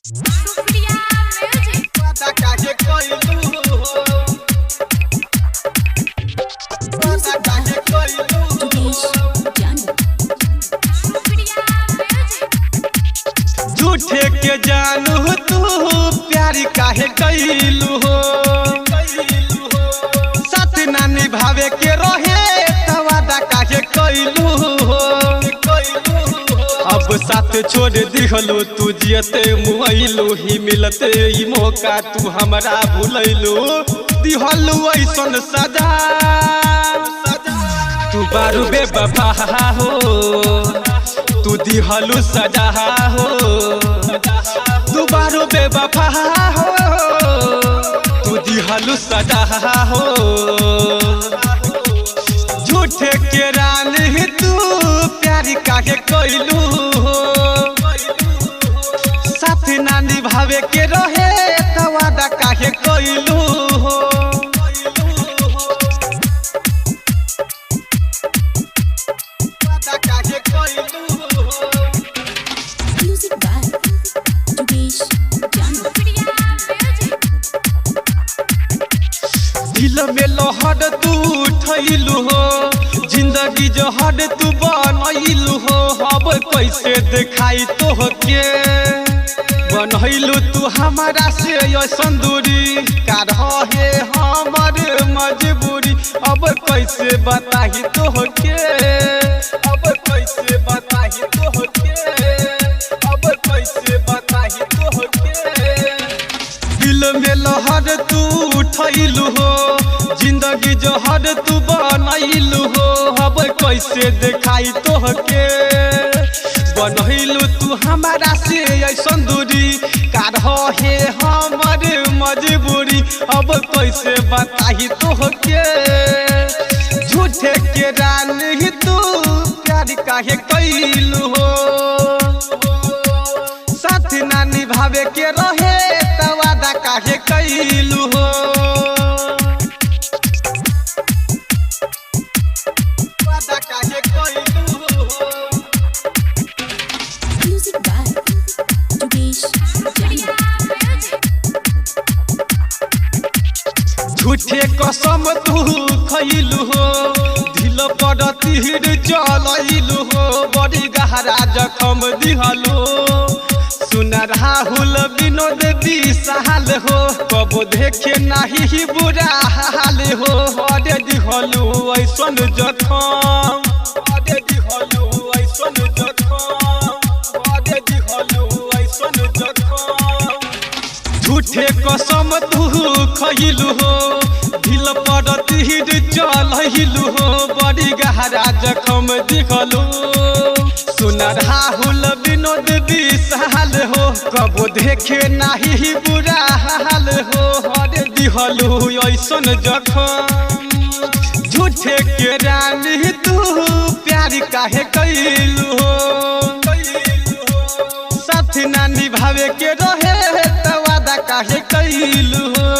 Supriya music. वादा काहे कइलू हो, वादा काहे कइलू हो। सुप्रिया म्यूजिक। झूठे के जानू तू प्यार काहे कइलू हो, साथ ना निभावे के रहे त वादा काहे कइलू हो। अब साथ छोड़ दिहलू तू जियते मुहैलू ही मिलते ई मौका तू हमरा भूलैलू दिहलू ऐसन सजा। तू बारू बेवफा हो, तू दिहलू सजा हो, तू बारू बेवफा हो, तू दिहलू सजा हो। झूठे के रानी तू प्यार काहे कइलू हो, साथ ना निभावे के रहे त वादा काहे कइलू हो। वादा काहे कइलू हो। Music by Yogesh Janu. Supriya music. दिल में लहर तू उठैलू हो, जिंदगी जहर तू बनैलू हो। अब कैसे देखाई तोहके, बनैलू तू हमारा से ऐसन दूरी, का रहे हमर मजबूरी। अब कैसे बताही तोहके, अब कैसे बताही तोहके, अब कैसे बताही तोहके। दिल में लहर तू उठैलू हो, जिंदगी जहर तू बनैलू हो। अब कैसे देखाई तोहके, बनैलू तू हमारा से ऐसन दूरी, का रहे हमर मजबूरी। अब कैसे बताही तोहके, झूठे के रानी तू प्यार काहे कैलू हो, साथ ना निभावे के रहे त वादा काहे कैलू हो। वादा काहे कैलू हो। Music by Yogesh Janu. Supriya music. झूठे कसम तू खैलू हो, दिल पर तीर चलैलू हो, बड़ी गहरा जखम दिहलू। सुन राहुल विनोद विशाल हो, कबो देखे नाही बुरा हाल हो। अरे दिहलू ऐसन जखम, अरे दिहलू ऐसन जखम, अरे दिहलू ऐसन जखम। झूठे कसम तू खैलू हो, दिल पर तीर चलैलू हो, बड़ी गहरा जखम दिखलू। सुन राहुल विनोद विशाल हो, कबो देखे नाही बुरा हाल हो। अरे दिहलू ऐसन जखम, झूठे के रानी तू प्यार काहे कैलू हो, साथ ना निभावे के रहे त वादा काहे कैलू हो।